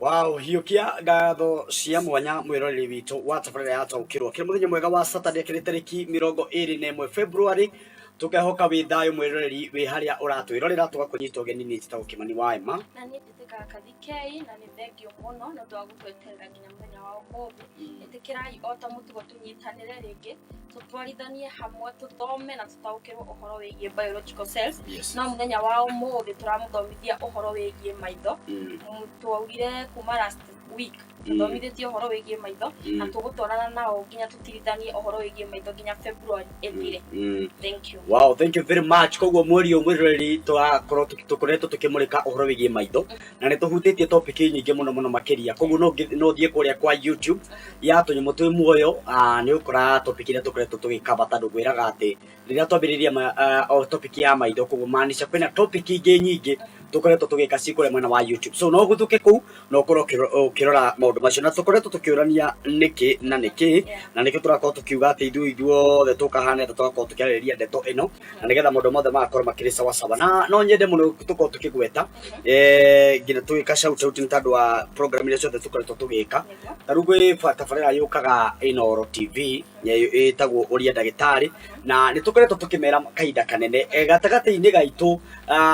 Wow, hiũkia ngatho cia mwanya mwĩroreri witũ wa tabarĩra ya taũkĩrwo kĩrĩ mũthenya mwega wa Saturday kĩrĩ tarĩki 21 February. Tũkehoka wĩ thayũ mwĩroreri wĩ harĩa ũratwĩrorera, tũgakũnyita ũgeni. Niĩ njĩtagwo Kĩmani wa Emma. Na niĩ njĩtĩkaga Kathikei, na nĩ thengio mũno nĩ ũndũ wa gũtweterera nginya mũthenya wa ũmũthĩ. Ĩtĩkĩrai o ta mũtugo tũnyitanĩre rĩngĩ, tũtwarithanie hamwe, tũthome na tũtaũkĩrwo ũhoro wĩgiĩ biological cells. No mũthenya wa ũmũthĩ tũramũthomithia ũhoro wĩgiĩ maitho. Twaugire kuma last week tũthomithĩtie ũhoro wĩgiĩ maitho na tũgũtwarana nao nginya tũtirithanie ũhoro wĩgiĩ maitho nginya February ĩthire. Thank you. Wow, thank you very much. Koguo mweri ũyũ, mwĩroreri, tũrakorwo tũkoretwo tũkĩmũrĩka ũhoro wĩgiĩ maitho na nĩ tũhutĩtie topic nyingĩ mũno mũno makĩria. Koguo no ũthiĩ kũrĩa kwa YouTube ya Tũnyamũ Twĩ Muoyo, nĩ ũkora topic iria tũkoretwo tũgĩkaba, tondũ ngwĩraga atĩ rĩrĩa twambĩrĩria o topic ya maitho, koguo maanisha kwĩna topic ingĩ nyingĩ tũkoretwo tũgĩka ci kũrĩa mwena wa YouTube. So no ũgũthũke kũu na ũkorwo ũkĩrora maũndũ macio, na tũkoretwo tũkĩũrania nĩkĩ na nĩkĩ na nĩkĩo tũrakorwo tũkiuga atĩ ithuĩ ithuothe tũkahana atĩ tũgakorwo tũkĩarĩrĩria ndeto ĩno na nĩgetha maũndũ mothe magakorwo makĩrĩ sawa sawa. Na no nyende mũno tũkorwo tũkĩgweta nginya tũgĩka shout out nĩ tondũ wa program iria ciothe tũkoretwo tũgĩka. Ta rĩu gwĩ tabarĩra yũkaga Inooro TV ĩtagwo Ũria Ndagĩtarĩ, na nĩ tũkoretwo tũkĩmera kahinda kanene gatagatĩ-inĩ gaitũ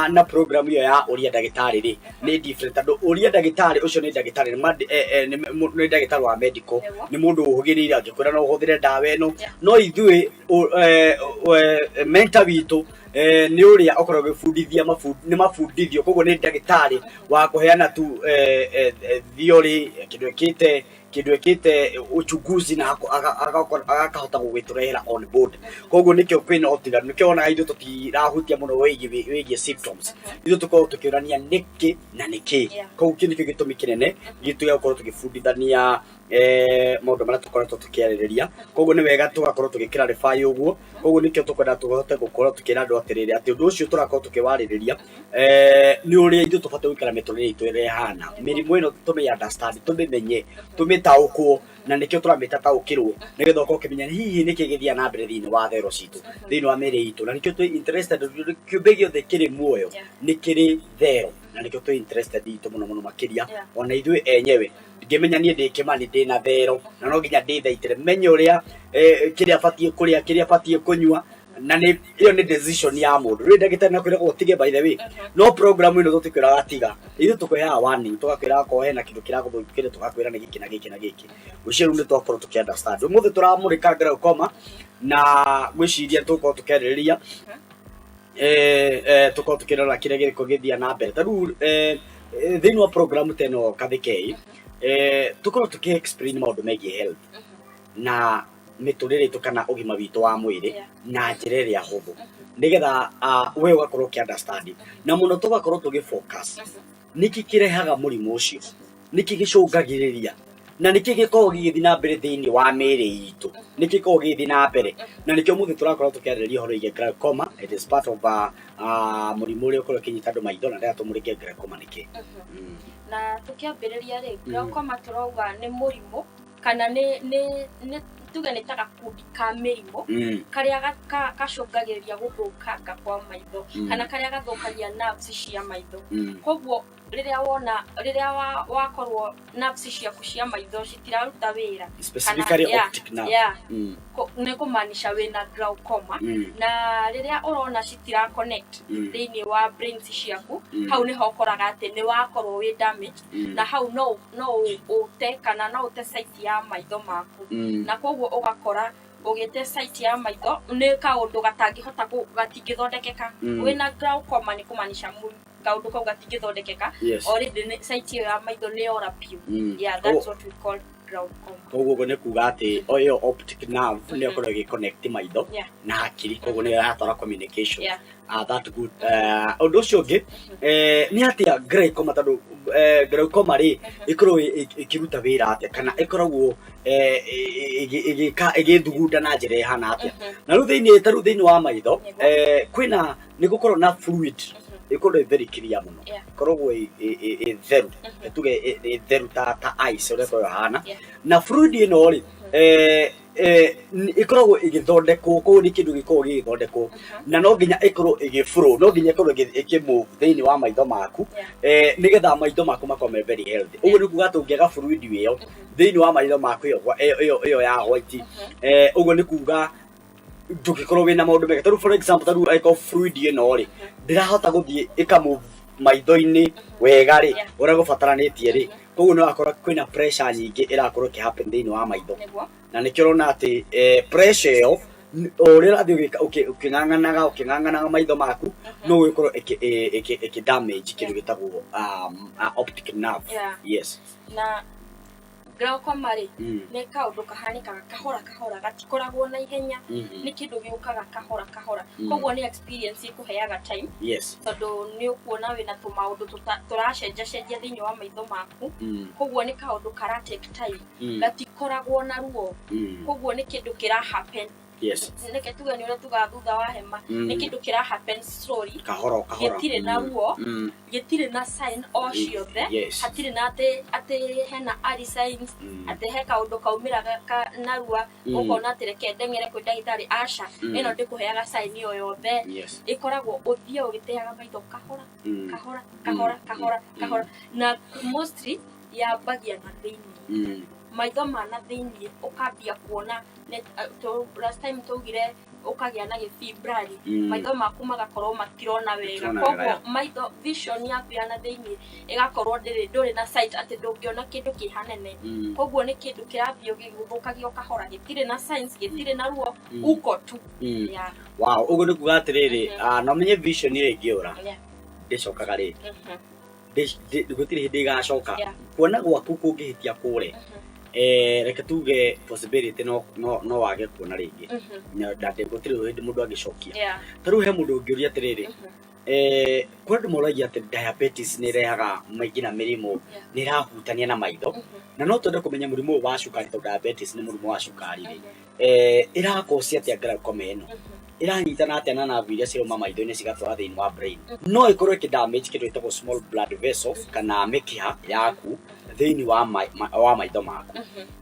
na program ĩyo ya Ũria Ndagĩtarĩ rĩ nĩ different, tondũ Ũria Ndagĩtarĩ ũcio nĩ ndagĩtarĩ, nĩ ndagĩtarĩ wa medical, nĩ mũndũ ũhũgĩrĩire angĩkwĩra no ũhũthĩre ndawa ĩno. No ithuĩ mentor witũ nĩ ũrĩa ũkoragwo ũgĩbundithia nĩ mabundithio, koguo nĩ ndagĩtarĩ wa kũheana tu theory, kĩndũ ekĩte uchunguzi na akahota gũgĩtũrehera on board. Koguo nĩkĩo kwĩna ũtiganu, nĩkĩo wonaga ithuĩ tũtirahutia mũno wĩgiĩ symptoms, ithuĩ tũkoragwo tũkĩũrania nĩkĩ na nĩkĩ. Koguo kĩu nĩkĩo gĩtũmi kĩnene gitũ gĩa gũkorwo tũgĩbundithania maũndũ marĩa tũkoretwo tũkĩarĩrĩria. Koguo nĩ wega tũgakorwo tũgĩ clarify ũguo. Koguo nĩkĩo tũkwenda tũhote gũkorwo tũkĩra andũ atĩrĩrĩ, atĩ ũndũ ũcio tũrakorwo tũkĩwarĩrĩria nĩ ũrĩa ithuĩ tũbatiĩ gũikara mĩtũrĩre itũ ĩrĩa ĩhana, mĩrimũ ĩno tũmĩ understand, tũmĩmenye, tũmĩtaũkwo, na nĩkĩo tũramĩta taũkĩrwo, nĩgetha ũkorwo ũkĩmenya hihi nĩkĩ gĩthiaga na mbere thĩinĩ wa thero citũ, thĩinĩ wa mĩĩrĩ itũ. Na nĩkĩo twĩ interested, kĩũmbe gĩothe kĩrĩ muoyo nĩ kĩrĩ thero, na nĩkĩo twĩ interested itũ mũno mũno makĩria. Ona ithuĩ enyewe ngĩmenya niĩ ndĩ Kĩmani, ndĩna thero, na no nginya ndĩthaitĩre menye ũrĩa kĩrĩa batiĩ kũrĩa, kĩrĩa batiĩ kũnyua, na nĩ ĩyo nĩ decision ya mũndũ. Rĩu ndagĩtarĩ nakwĩra ũtige, by the way, no program ĩno tũtikwĩraga tiga, ithuĩ tũkũheaga warning, tũgakwĩra akorwo hena kĩndũ kĩragũthũkĩre, tũgakwĩra nĩ gĩkĩ na gĩkĩ na gĩkĩ. Gwĩciria rĩu nĩ twakorwo tũkĩ understand. Ũmũthĩ tũramũrĩka glaucoma, na gwĩciria tũgũkorwo tũkĩarĩrĩria tũkorwo tũkĩrora kĩrĩa gĩgĩkorwo gĩgĩthiĩ na mbere. Ta rĩu thĩinĩ wa program ta ĩno, Kathikei, tũkorwo tũkĩ explain maũndũ megiĩ health na mĩtũrĩre itũ kana ũgima witũ wa mwĩrĩ na njĩra ĩrĩa hũthũ, nĩgetha we ũgakorwo ũkĩ understand, na mũno tũgakorwo tũgĩ focus nĩkĩ kĩrehaga mũrimũ ũcio, nĩkĩ gĩcũngagĩrĩria, na nĩkĩ gĩkoragwo gĩgĩthiĩ na mbere thĩinĩ wa mĩĩrĩ itũ, nĩkĩ gĩkoragwo gĩgĩthiĩ na mbere. Na nĩkĩo ũmũthĩ tũrakorwo tũkĩarĩrĩria ũhoro wĩgiĩ glaucoma. It is part of mũrimũ ũrĩa ũkoragwo ũkĩnyita andũ maitho, na ndĩrenda tũmũrĩke glaucoma nĩkĩ. Na tũkĩambĩrĩria rĩ, glaucoma tũrauga nĩ mũrimũ kana nĩ tuge nĩ ta gakundi ka mĩrimũ karĩa gacũngagĩrĩria gũthũkanga kwa maitho kana karĩa gathũkagia nerves cia maitho. Koguo rĩrĩa wona rĩrĩa wakorwo nerves ciaku cia maitho citiraruta wĩra, specifically optic nerve, nĩ kũmaanisha wĩna glaucoma. Na rĩrĩa ũrona citira connect thĩinĩ wa brains ciaku, hau nĩho ũkoraga atĩ nĩ wakorwo wĩ damaged, na hau no ũte kana no ũte sight ya maitho maku. Na koguo ũgakora ũgĩte sight ya maitho nĩ kaũndũ gatangĩhota gatingĩthondekeka. Wĩna glaucoma nĩ kũmaanisha kaũndũ kau gatingĩthondekeka. Already nĩ sight ĩyo ya maitho nĩ yora biũ. Yeah, that's what we call glaucoma. Koguo ũguo nĩ kuga atĩ o ĩyo optic nerve nĩyo ĩkoragwo ĩgĩ connect maitho na hakiri, koguo nĩyo ĩratwara communication. Ah, that good. Ũndũ ũcio ũngĩ nĩ atĩa glaucoma, tondũ glaucoma rĩ ĩkoragwo ĩkĩruta wĩra atĩa, kana ĩkoragwo ĩgĩka ĩgĩthugunda na njĩra ĩhana atĩa? Na rĩu thĩinĩ, ta rĩu thĩinĩ wa maitho kwĩna nĩ gũkorwo na fluid ĩkorwo ĩ very clear mũno, ĩkoragwo ĩ theru, tuge ĩ theru ta ice ũrĩa ĩkoragwo ĩhana. Na fluid ĩno rĩ Ĩkoragwo ĩgĩthondekwo, koguo nĩ kĩndũ gĩkoragwo gĩgĩthondekwo na no nginya ĩkorwo ĩgĩ-flow, no nginya ĩkorwo ĩkĩ-move thĩinĩ wa maitho maku nĩgetha maitho maku makorwo me very healthy. Ũguo nĩ kuga atĩ ũngĩaga fluid ĩyo thĩinĩ wa maitho maku, ĩyo ya white, ũguo nĩ kuga ndũngĩkorwo wĩna maũndũ mega. Tarĩu for example, tarĩu angĩkorwo fluid ĩno rĩ, ndĩrahota gũthiĩ ĩkamove maitho-inĩ wega rĩ, ũrĩa gũbataranĩtie rĩ, koguo nĩ wakora kwĩna pressure nyingĩ ĩrakorwo ĩkĩ happen thĩinĩ wa maitho. Na nĩkĩo ũrona atĩ pressure ĩyo, o ũrĩa ũrathiĩ ũkĩng'ang'anaga ũkĩng'ang'anaga maitho maku, no ĩkorwo ĩkĩ damage kĩndũ gĩtagwo optic nerve. Yes. Na glaucoma rĩ, nĩ kaũndũ kahanĩkaga kahora kahora, gatikoragwo na ihenya. Nĩ kĩndũ gĩũkaga kahora kahora. Koguo nĩ experience ĩkũheaga time, tondũ nĩ ũkuona wĩna tũmaũndũ tũracenjacenjia thĩinĩ wa maitho maku. Koguo nĩ kaũndũ kara take time. Gatikoragwo na ruo. Koguo nĩ kĩndũ kĩra happen, reke tuge nĩ ũrĩa tugaga thutha wa hema. Nĩ kĩndũ kĩra happen slowly. Kahora o kahora. Gĩtirĩ na ruo. Gĩtirĩ na sign o ciothe. Hatirĩ na atĩ hena early signs, atĩ he kaũndũ kaumĩraga narua, ũkona atĩ reke ndeng'ere kwĩ ndagĩtarĩ. Aca. Ĩno ndĩkũheaga sign o yothe. Ĩkoragwo ũthiĩ ũgĩteaga maitho kahora, kahora kahora, kahora kahora, na mostly yambagia na thĩinĩ, maitho ma na thĩinĩ, ũkambia kuona last time twaugire ũkagĩa na gĩbii blurry. Maitho maku magakorwo matirona wega. Matirona Koguo wega. Maitho, vision yaku ya na thĩinĩ ĩgakorwo ndũrĩ na sight, atĩ ndũngĩona kĩndũ kĩ hanene. Koguo nĩ kĩndũ kĩrathiĩ gĩgĩthũkagio kahora, gĩtirĩ na signs, gĩtirĩ na ruo. Uko tu. Yeah. Wow, ũguo nĩ kuga atĩrĩrĩ, no menye vision ĩyo ĩngĩũra, ndĩcokaga rĩngĩ. Gũtirĩ hĩndĩ ĩgacoka. Kuona gwaku kũngĩhĩtia kũre, reke tuge possibility no wage kuona rĩngĩ. Na gũtirĩ hĩndĩ mũndũ angĩcokia. Ta rĩu he mũndũ ũngĩũria atĩrĩrĩ, kũrĩ andũ moragia atĩ diabetes nĩ ĩrehaga maingĩ na mĩrimũ, nĩ ĩrahutania na maitho, na no twende kũmenya mũrimũ ũyũ wa cukari, tondũ diabetes nĩ mũrimũ wa cukari rĩ, ĩra-cause atĩa glaucoma ĩno? Ĩranyitana atĩa na nerve iria cirauma maitho-inĩ cigatwara thĩinĩ wa brain? No ĩkorwo ĩkĩ damage kĩndũ gĩtagwo small blood vessel kana mĩkiha yaku thĩinĩ wa maitho maku,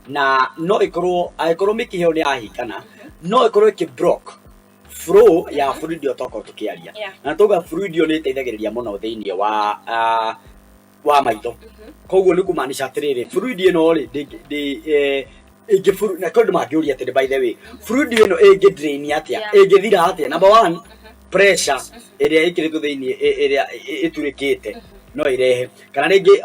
na no ĩkorwo, angĩkorwo mĩkiha ĩyo nĩ yahingana, no ĩkorwo ĩkĩ block flow ya fluid ĩyo twakorwo tũkĩaria. Na tuga fluid ĩyo nĩ ĩteithagĩrĩria mũno thĩinĩ wa maitho. Koguo nĩ kũmaanisha atĩrĩrĩ, fluid ĩno rĩ, na kũrĩ andũ mangĩũria atĩrĩ, by the way, fluid ĩno ĩngĩ drain atĩa? Ĩngĩthira atĩa? Number one, pressure ĩrĩa ĩkĩrĩtwo thĩinĩ, ĩrĩa ĩturĩkĩte, no ĩrehe, kana rĩngĩ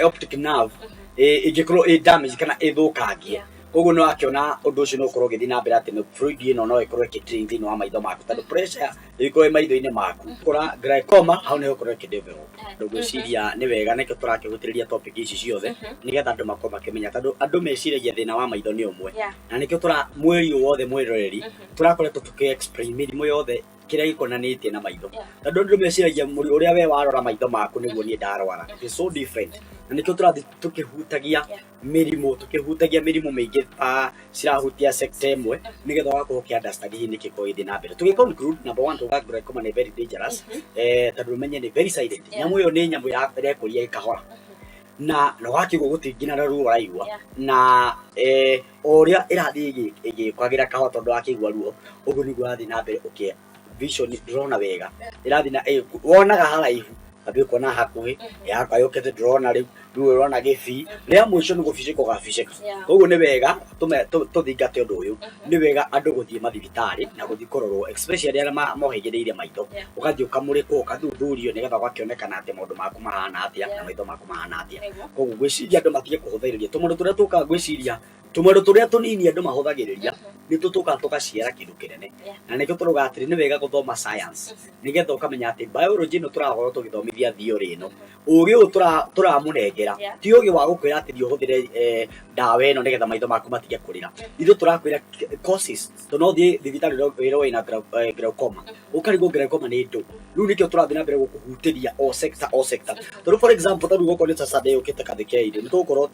optic nerve ĩngĩkorwo ĩ damage kana ĩthũkangie. Koguo nĩ wakĩona ũndũ ũcio nĩ ũkorwo ũgĩthiĩ na mbere atĩ fluid ĩno no ĩkorwo ĩkĩ drain thĩinĩ wa maitho maku, tondũ pressure ĩgĩkorwo ĩ maitho-inĩ maku, kora glaucoma hau nĩho ĩkorwo ĩkĩ develop. Ngwĩciria nĩ wega nĩkĩo tũrakĩhutĩrĩria topic ici ciothe, nĩgetha andũ makorwo makĩmenya, tondũ andũ meciragia thĩna wa maitho nĩ ũmwe. Na nĩkĩo tũra mweri ũyũ wothe, mwĩroreri, tũrakoretwo tũkĩ explain mĩrimũ yothe kĩrĩa gĩkonanĩtie na maitho, tondũ andũ meciragia mũrimũ ũrĩa we warora maitho maku nĩguo niĩ ndarwara. It is so different, na nĩkĩo tũrathiĩ tũkĩhutagia mĩrimũ, tũkĩhutagia mĩrimũ mĩingĩ ta cirahutia sector ĩmwe, nĩgetha ũgakorwo ũkĩ understand hihi nĩkĩ gĩkoragwo gĩgĩthiĩ na mbere. Tũgĩ conclude, number one, tuga glaucoma nĩ very dangerous, tondũ ũmenye nĩ very silent. Nyamũ ĩyo nĩ nyamũ ya ĩrekũria ĩkahora, na wakĩigua gũtirĩ nginya na ruo ũraigua. Na o ũrĩa ĩrathiĩ ĩgĩkwagĩra kahora, tondũ wakĩigua ruo, ũguo nĩguo ũrathiĩ na mbere ũkĩ vision ndũrona wega, ĩrathiĩ na wonaga haraihu, ambie kuona hakuhĩ, yakwa yũkĩte ndũrona, rĩu ũrona gĩbii rĩa mũico nĩ gũbicĩka ũgabicĩka. Koguo nĩ wega tũthingate ũndũ ũyũ. Nĩ wega andũ gũthiĩ mathibitarĩ na gũthiĩ kũrorwo, especially arĩa mohĩgĩrĩire maitho. Ũgathiĩ ũkamũrĩkwo, ũkathuthurio, nĩgetha ũgakĩonekana atĩ maũndũ maku mahana atĩa na maitho maku mahana atĩa. Koguo ngwĩciria andũ matige kũhũthĩrĩria tũmaũndũ tũrĩa tũkaga, ngwĩciria tũmaũndũ tũrĩa tũnini andũ mahũthagĩrĩria nĩ tũtũkaga tũgaciara kĩndũ kĩnene. Na nĩkĩo tũrauga atĩrĩ, nĩ wega gũthoma science, nĩgetha ũkamenya atĩ biology ĩno tũrakorwo tũgĩthomithia theory ĩno, ũgĩ ũyũ tũramũnengera ti ũgĩ wa gũkwĩra atĩ thiĩ ũhũthĩre ndawa ĩno nĩgetha maitho maku matige kũrĩra. Ithuĩ tũrakwĩra causes, tondũ no ũthiĩ thibitarĩ wĩrwo wĩna glaucoma, ũkarigwo glaucoma nĩ ndũ. Rĩu nĩkĩo tũrathiĩ na mbere gũkũhutĩria o sector o sector, tondũ for example, ta rĩu okorwo nĩ ta Sunday yũkĩte Kathikei nĩ tũgũkorwo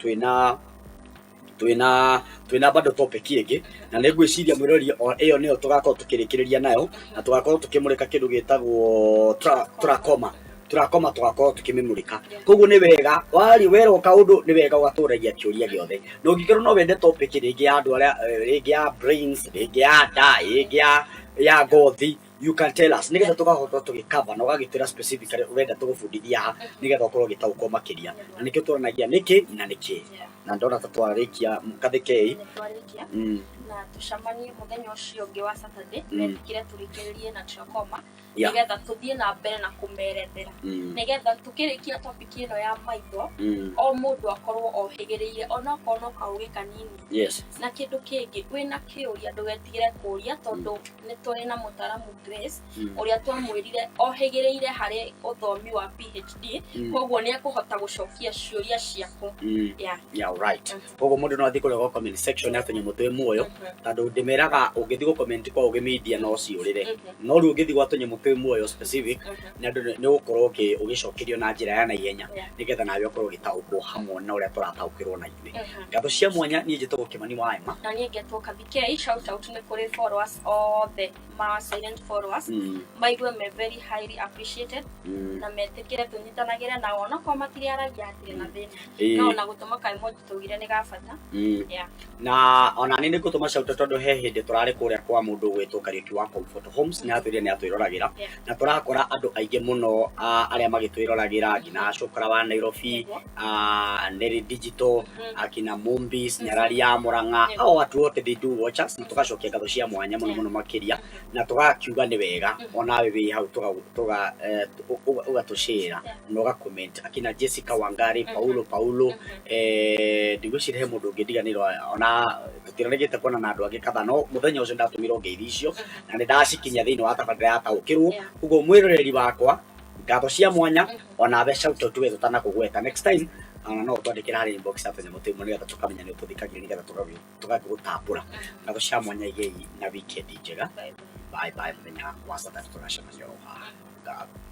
twĩna bado topic ĩngĩ, na nĩ ngwĩciria mwĩrori ĩyo nĩyo tũgakorwo tũkĩrĩkĩrĩria nayo, na tũgakorwo tũkĩmũrĩka kĩndũ gĩtagwo trachoma. Tũrakoma tũgakorwo tũkĩmĩmũrĩka. Koguo nĩ wega wari werwo kaũndũ, nĩ wega ũgatũragia kĩũria gĩothe, na ũngĩkorwo no wende topic rĩngĩ ya andũ arĩa rĩngĩ ya brains, rĩngĩ ya nda, rĩngĩ ya ngothi, you can tell us nĩgetha tũkahota tũgĩcover na ũgagĩtwĩra specifically ũrenda tũgũbundithia ha, nĩgetha ũkorwo ũgĩtaũkwo makĩria. Na nĩkĩo tũranagia nĩkĩ na nĩkĩ. Na ndona ta twarĩkia kathĩkei. Nĩ twarĩkia. Na tũcemanie mũthenya ũcio ũngĩ wa Saturday. Metĩkĩre tũrĩkĩrĩrie na trachoma, nĩgetha tũthiĩ na mbere na kũmerethera, nĩgetha tũkĩrĩkia topic ĩno ya maitho, o mũndũ akorwo ohĩgĩrĩire onokorwo no kaũgĩ kanini. Na kĩndũ kĩngĩ, wĩna kĩũria ndũgetigĩre kũria, tondũ nĩ tũrĩ na mũtaramu Grace, ũrĩa twamwĩrire ohĩgĩrĩire harĩ ũthomi wa PhD. Koguo nĩ ekũhota gũcokia ciũria ciaku. Yeah. Yeah, right. Koguo mũndũ no athiĩ kũrĩa gwa comment section ya Tũnyamũ Twĩ Muoyo, tondũ ndĩmeraga ũngĩthiĩ gũ comment kwa Ũgĩ Media no ciũrĩre, no rĩu ũngĩthiĩ gwa Tũnyamũ Twĩ Muoyo specific, nĩ andũ nĩ ũgũkorwo ũgĩcokerio na njĩra ya naihenya, nĩgetha nawe ũkorwo ũgĩtaũkwo hamwe na ũrĩa tũrataũkĩrwo na ithuĩ. Ngatho cia mwanya, niĩ njĩtagwo Kĩmani wa Emma. Na niĩ ngetwo Kathikei. Shout out nĩ kũrĩ followers othe ma silent followers, maigue me very highly appreciated, na metĩkĩre tũnyitanagĩre nao, onokorwo matiriaragia hatirĩ na thĩna. No ona gũtũma ka emoji tũugire nĩ ga bata. Yeah. Na ona nĩ ngũtũma shout out, tondũ he hĩndĩ tũrarĩ kũrĩa kwa mũndũ ũgwĩtwo Kariũki wa Comfort Homes, nĩ atwĩrire nĩ atwĩroragĩra. Na tũrakora andũ aingĩ mũno arĩa magĩtwĩroragĩra, nginya Cũkra wa Nairobi, Neri Digital, akina Mumbis, Nyarari ya Murang'a, hao watu wote, they do watch us, na tũgacokia ngatho cia mwanya mũno mũno makĩria, na tũgakiuga nĩ wega onawe wĩ hau ũgatũshare na ũga comment, akina Jessica Wangari, Paulo Paulo, ndigwĩciria he mũndũ ũngĩ ndiganĩirwo. Ona tũtiranĩgĩte kuona na andũ angĩ kadhaa, no mũthenya ũcio ndatũmirwo ngeithi icio na nĩ ndacikinyia thĩinĩ wa tabarĩra ya Taũkĩrwo. Koguo mwĩroreri wakwa, ngatho cia mwanya onawe, shout out we tũtanakũgweta. Next time ona no ũtwandĩkĩre harĩ inbox ya Tũnyamũ Twĩ Muoyo, nĩgetha tũkamenya nĩ ũtũthikagĩrĩria, nĩgetha tũgagĩgũtambũra. Ngatho cia mwanya, igĩi na weekend njega. Bye bye. Bye bye. Mũthenya wa Saturday tũgacemania oro haha. Ngatho.